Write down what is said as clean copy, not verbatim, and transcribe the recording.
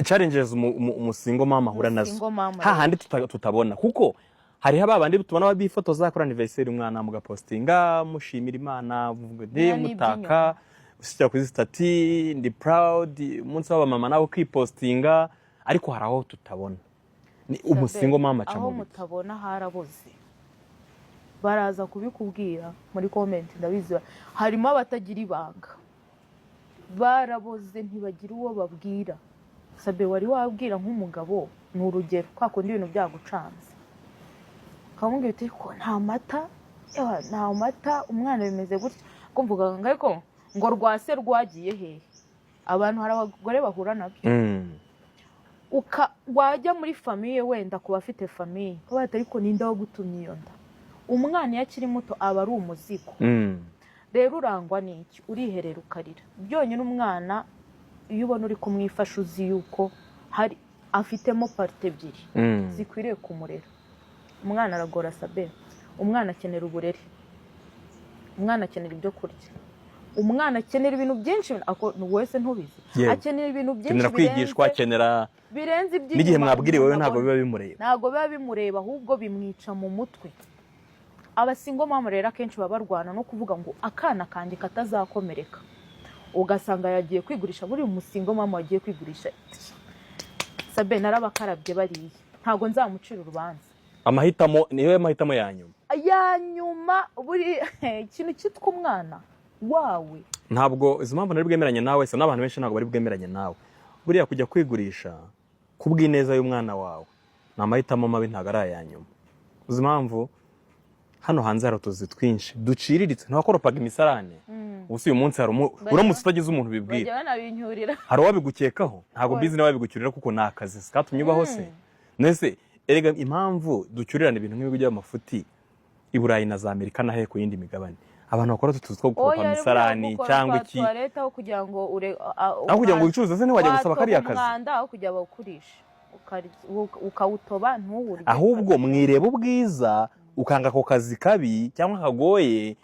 Challenges umusingle mama ahura nazo. Umusingle mama. Hahandi tutabona, kuko hariho ba bandi tubona bifotoza kuri anniversaire, umwana mugapostinga mushimira Imana, muvuga nti Niyo mutaka ushyira kuri status "Ndi proud", umunsi w'abamama nawe ukipostinga, ariko hari aho tutabona. Ni umusingle mama aca Aho mu biki? mutabona haraboze. Baraza kubikubwira muri comment, ndabizi harimo abatagira ibanga, baraboze, ntibagira uwo babwira. Sabe, wari wabwira nk'umugabo, ni urugero, kwa kundi ibintu byagucanze, ukamubwira uti: "Ko nta mata, ewa, nta mata, umwana bimeze gutya," ko mvuga ngo ariko ngo rwase rwagiye hehe? Abantu, hari abagore bahura nabyo. Wajya muri famille, wenda ku bafite famille, bati: "Ariko ninde wagutumye iyo nda?" Umwana iyo akiri muto aba ari umuzigo. Rero urangwa n'iki? Uriherera ukarira byonyine. Umwana iyo ubona uri kumwifasha, uzi yuko hari afitemo parties ebyiri zikwiriye kumurera. Umwana aragora, Sabe. Umwana akenera uburere, umwana akenera ibyo kurya, umwana akenera ibintu byinshi. Wese ntubizi? Yewe. Akenera ibintu byinshi Akenera kwigishwa, akenera birenze iby'inyuma n'igihe mwabwiriwe we umuntu ntabwo abona. biba bimureba. Ntabwo biba bimureba, ahubwo bimwica mu mutwe. Abasingle mama rero akenshi baba barwana no kuvuga ngo akana kanjye katazakomereka, ugasanga yagiye kwigurisha. Buri musingle mama wagiye kwigurisha, Sabe, narabakarabye bariya, ntabwo nzamucira urubanza. Amahitamo niyo mahitamo ya nyuma. Ya nyuma. Buri ikintu cyitwa umwana wawe. Ntabwo izo mpamvu nari bwemeranye nawe se, n'abantu benshi ntabwo bari bwemeranye nawe. Buriya kujya kwigurisha ku bw'ineza y'umwana wawe ni amahitamo mabi, ntabwo ari aya nyuma. Uzi impamvu? Hano hanze hari utuzi twinshi duciriritse. Ntiwakoropaga imisarane? Ubu si uyu munsi hari uramutse utagize umuntu ubibwira, Bajya banabinyurira. hari uwabigukekaho? Ntabwo Oya. mbizi niba babigucyurira, kuko ni akazi katumye ubaho se. Nese erega impamvu ducyurirana ibintu nk'ibigo by'amafuti i Burayi na za Amerika na he ku yindi migabane, abantu bakora utu tuzi two gukoropa Oya, imisarani cyangwa iki, toilette, aho kugira ngo ure aho kugira ngo wicuruze se, ntiwajya gusaba kariya kazi? Umwanda, aho kugira bawukurishe, ukawutoba ntuwurye. Ahubwo mwireba ubwiza, ukanga ako kazi kabi cyangwa kagoye.